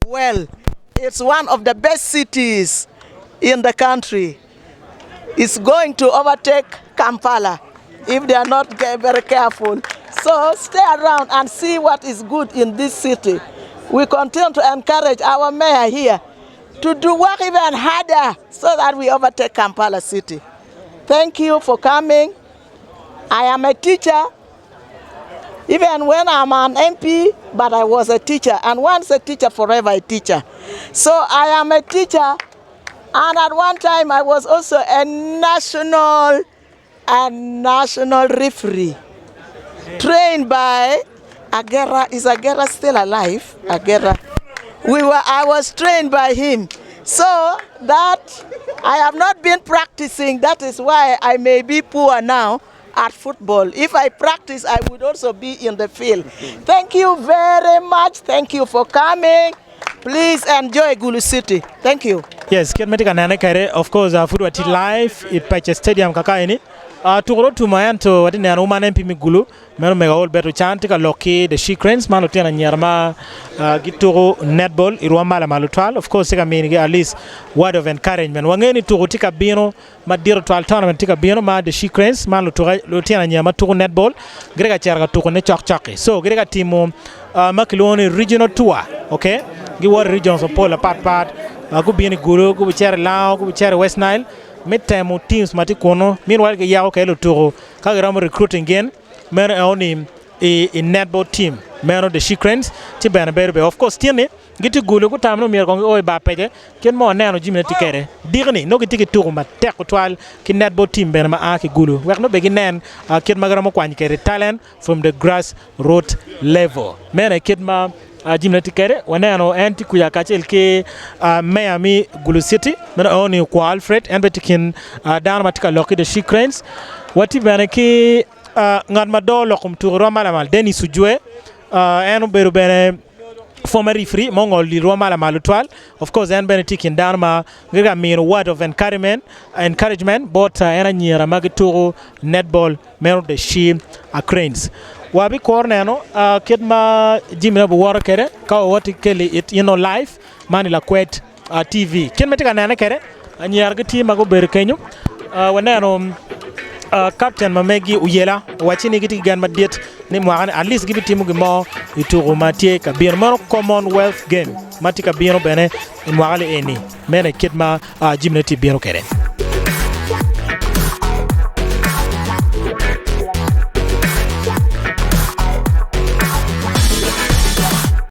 Well, it's one of the best cities in the country. It's going to overtake Kampala if they are not very careful. So stay around and see what is good in this city. We continue to encourage our mayor here to do work even harder so that we overtake Kampala city. Thank you for coming. I am a teacher. Even when I'm an MP, but I was a teacher. And once a teacher, forever a teacher. So I am a teacher. And at one time, I was also a national, a national referee trained by Agera. Is Agera still alive? Agera. We were, I was trained by him. So that I have not been practicing, that is why I may be poor now at football. If I practice, I would also be in the field. Thank you very much. Thank you for coming. Please enjoy Gulu City. Thank you. Yes, kit ma itye ka nene kwede, of course uh, pud watye live i Pece Stadium kaka eni. Uh, tuko dong otumo ento watye neno man MP me Gulu meno mego Aol Beto Chan tye ka lok ki The She Cranes man lutino anyira ma uh, gituko netball i rwom ma lamal tutwal. Of course tye ka minigi at least word of encouragement. Wangeyo ni tuko tye ka bino madit tutwal, tournament tye ka bino ma The She Cranes man lutino anyira ma tuko netball gitye ka cito ka tukone cokcok-ki. So gitye ka timo uh, ma kilwongo ni regional tour, okay? Giwoto i regions mapol apatpat, uh, gubino i Gulu, gubicito i Lango, gubicito i West Nile me temo teams ma tye kunu. Meanwhile giyako kwede lutuku ka giromo recruiting gin meno eno ni i, i netball team meno The She Cranes ci bene bedo ber. Of course tye ni Gitye gulu, gutamo ni myero kong gio i bar pece kit ma waneno jami ne tye kwede. Diki-ni nongo gitye ki tuko matek tutwal ki netball team bene ma a ki gulu wek nongo bene ginen kit ma giromo kwanyo kwede talent from the grass root level. Meno aye kit ma jami ne tye kwede. Waneno en tye kuca kacel ki meya me Gulu City meno aye ni Okwo Alfred en bene tye i kin dano ma tye ka lok ki The She Cranes. Watye bene ki ngat ma doo lok kom tuko rwom ma lamal Dennis Ojwe en obedo bene former referee ma ongolo lirwa ma lamal tutwal of course en bene tye i kin dano ma gitye ka mino word of encouragement, encouragement bot en anyira ma gituko netball meno the She Cranes. Wabikuro neno uh, kit ma jami ne obiwoto kwede ka wawoti keli it you know, live man i lakwed uh, TV. Kit ma itye ka nene kwede anyira gitye ma gubedo kenyo uh, waneno uh, captain ma megi Oyela owacci ni gitye ki gen madit ni mwaka-ni at least gibitimo gin mo i tuko ma tye ka bino meno Commonwealth Game ma tye ka bino bene i mwaka-ni eni meno aye kit ma uh, jami-ne tye bino kwede.